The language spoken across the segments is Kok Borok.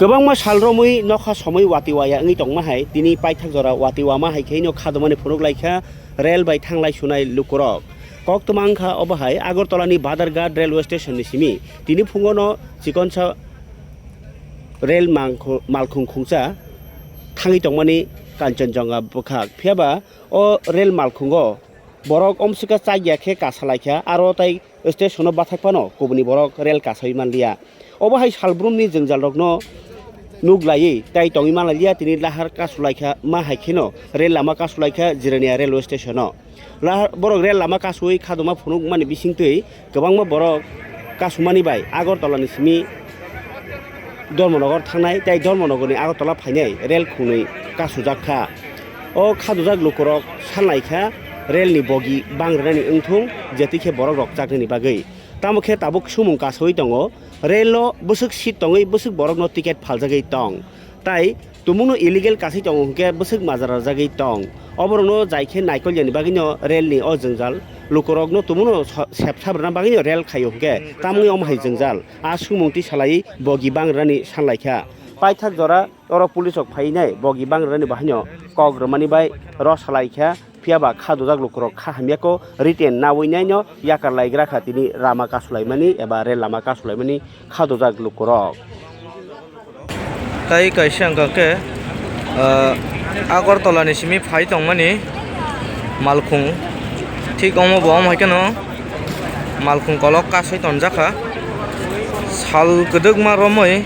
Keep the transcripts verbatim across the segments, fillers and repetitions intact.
Kwbangma sal romwi nokha somwi watwi waya wngwi tongma hai, tini paithak jora watwi wama hai khe no khadomani phunuk lai kha rel bai thanglai sunai lukurok. Koktwma wngkha obo hai Agartala ni Badharghat railway station ni simi tini phungo no chikonsa rel mangkhu-, malkhung khungsa thangwi tongmani Kanchanjunga bwkhak. Phiyaba o rel malkhungo borok omsika chakya khe kasa lai kha, aro tai station o bathak phano kubuni borok rel kasawi manliya. Obo hai salbrumni jwngjalrokno nuk laiwi tai tongwi manliya, tini lahar kasu lai kha ma hai kheno rel lama kasu lai kha Jirania railway station o. Lahar, borok rel lama kasui khadoma phunuk mani bisingtwi kwbangma borok kasumani bai Agartala ni simi Dharmanagar thangnai tei Dharmanagar ni Agartala phainai rel khungnwi kasujak kha. O khadujak lukurok sanlai kha rel ni bogi bang rwnani wngthung, jeti khe borok rok chaknani bagwi. Tamo khe tabuk sumung kasaui tongo, rel o bwswk seat tongwi bwswk borokno ticket phaljagwi tong. Tai tumungno illegal kasui tongo hwnkhe bwswk majra rwjagwi tong. Oborokno jai khe naikol yani bagwino rel ni o jwngjal lukurokno tumungno so-, sep sabrwna bagwino rel khaio hwnkhe tamni omo hai jwngjal. A sumung twi salai bogi bang rwnani sanlai kha. Paithak jora oro police rok phainai bogi bang rwnani bahaino kok rwmani bai ro salai kha. Phiyaba khadujak lukurok kha hamya kho written nawi naino yakar laigra kha tini lama kasulaimani eba rel lama kasulaimani khadujak lukurok. Tai kaisa hwnkha khe, ah, Agartala ni simi phai tongmani malkhung, thik omo bo omo hai kheno malkhung kolok kasui tonjak kha. Sal kwdwkma romwi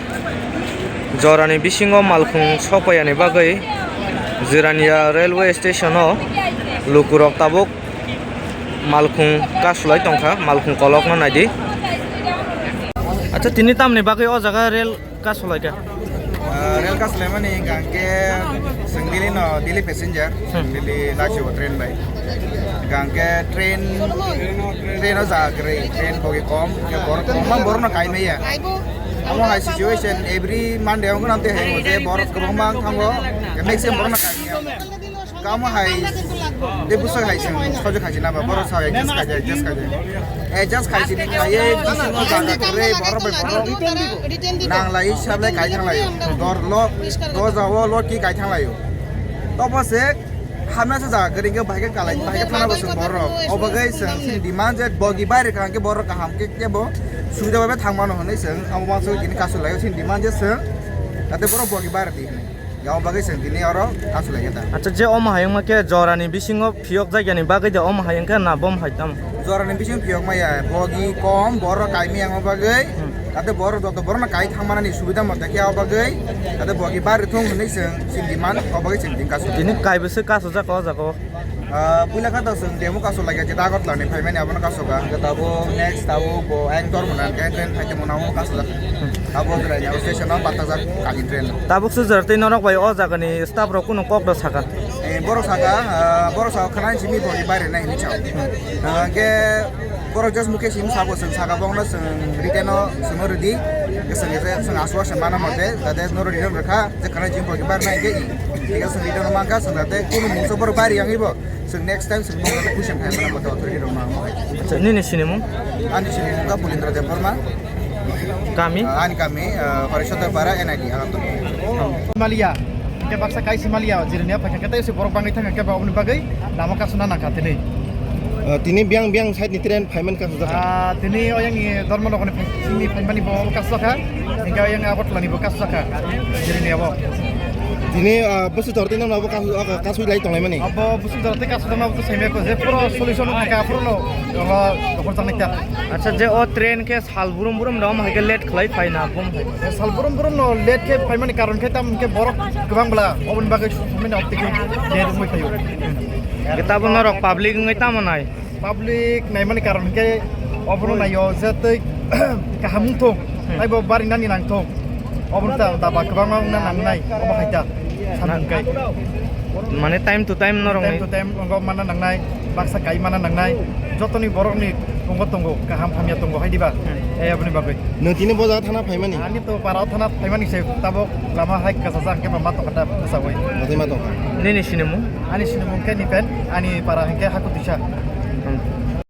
jorani bisingo malkhung sokpaiya ni bagwi Jirania railway station o lukurok tabuk malkhung kasulai tongkha, malkhung kolokno naidi. Acha, tini tamni bagwi o jaga rel kasulai kha? Ah, rel kasulaimani hwnkha hwnkhe chwng Delhi no, Delhi passenger, Hmm. Delhi lachibo train bai. Hwnkha hwnkhe train, train o jaga kwrwi, train bogi kom, hwnkhe borok kwbangma borokno kaimaya. Omo hai situation every Monday wngkha, tei hai je borok kwbangma wngkha, maximum borokno kaimaya. Kamo hai, de bwswk hai chwng sojak hai chwng naba, borok sa adjust khaijak, adjust khaijak. Adjust khai chini khlaiwi bisingo jaga kwrwi borok bai borok nanglai sablai kai thanglaio. Dor lo, doja o lo ki kai thanglaio. Tobo se hamya sa jaga kwrwi hwnkhe bahai khe kalai, bahai khe thana bo chwng borok. O bagwi chwng chini demand je bogi bai rwkha hwnkhe borok kaham khe kebo subida bai thang mano hwnwi chwng amo uansuk tini kasu laio chini demand je chwng jate borok bogi bai rwdi hwnwi. Yang bagwi chwng tini oro kasu lai ta. Acha, je omo hai wngma khe jorani bisingo phiyok jaigani bagwi de omo hai wngkha na bom hai tamo? Jorani bisingo phiyok maya, bogi kom, borok kaimi yang bagwi. Hmm. Tate borok joto borokno kai thangmanani subida mote khe o bagwi. Tate bogi bari thung hwnwi chwng chini demand, o bagwi chwng tini kasu. Tini kaibo se kasu jak o jaga o. Ah, puila kha to chwng demo kasu lai kha, je Agartala ni phaimani abono kasu kha. Hwnkhe tabuk next tabuk bo ayang tor mwnang khe train phai tongmani abo kasu jak. Abo jora ni station o bathajak kali train. Tabuk se jora tei norok bai o jaga ni staff rok kunu kok da saka? Eh, borok saka, ah, borok saka khana simi bo ni bare nai hinwi chao. Ah, hwnkhe borok just mukhe simi sabo chwng saka bongno chwng written o chwngno rwdi. Chwng, chwng aswk se mana mote, jate noro written rwkha, je khana simi bo ni bare nai khe i. Thik ase, written o mankha, chwng jate kunu mungsa borok bare yang ibo. Chwng next time chwng bongni puisa khai mano koto authority rok ma. Acha, nini sinimung? Ani sinimung ka Pulindra Debbarma. Kami? Ah, ani kami, ah, Parisota Para N I D Agartala. Malia. Ke baksa kai si malia, jirnia pakha kete si borok bangwi thang ke ba obni bagwi lama kasuna nang kha tini. Ah, tini biang biang side ni train phaiman kasu jakha. Ah, tini oyang ni Dharmanagar ni phai-, simi phaimani bo kasu jakha. Hingke oyang Agartala ni bo kasu jakha. Jirnia bo. Tini, ah, bwswk jora twi nokno bo kasu, ah, kasui lai tonglaimani? Abo bwswk jora twi kasu tongma bo to saimaya ko je puro solution wngkha, puro no, oho, dokhor jaknai ta. Acha, je o train khe sal burum burum da, omo hai khe late khlai phaina, bum hai. Sal burum burum no late khe phaimani karon khe tam khe borok kwbang bwla, oboni bagwi sumina opti khe late wngwi phaio. Khe tabo norok public wngwi tamo nai? Public naimani karon khe obono naio je tei kaham wngthung, Hmm. taibo barinani nangthung. Obono ta daba kwbangma wngna nangnai, obo hai ta samung kai. Mane time to time norok time ni? To time wngkha mana nangnai, baksa kai mana nangnai, jotoni borokni wngkha tongo, kaham hamya tongo hai diba? Hmm. Eh, aboni bagwi. Nwng tini bo jaga thana phaimani? Ani to para thana phaimani se tabok lama hai kasajak hwnkhe ba ma tongkha ta bwsagwi. Matwi ma tongkha. Nini sinimung? Ani sinimung khe Nipen, ani para hwnkhe Hakutisa.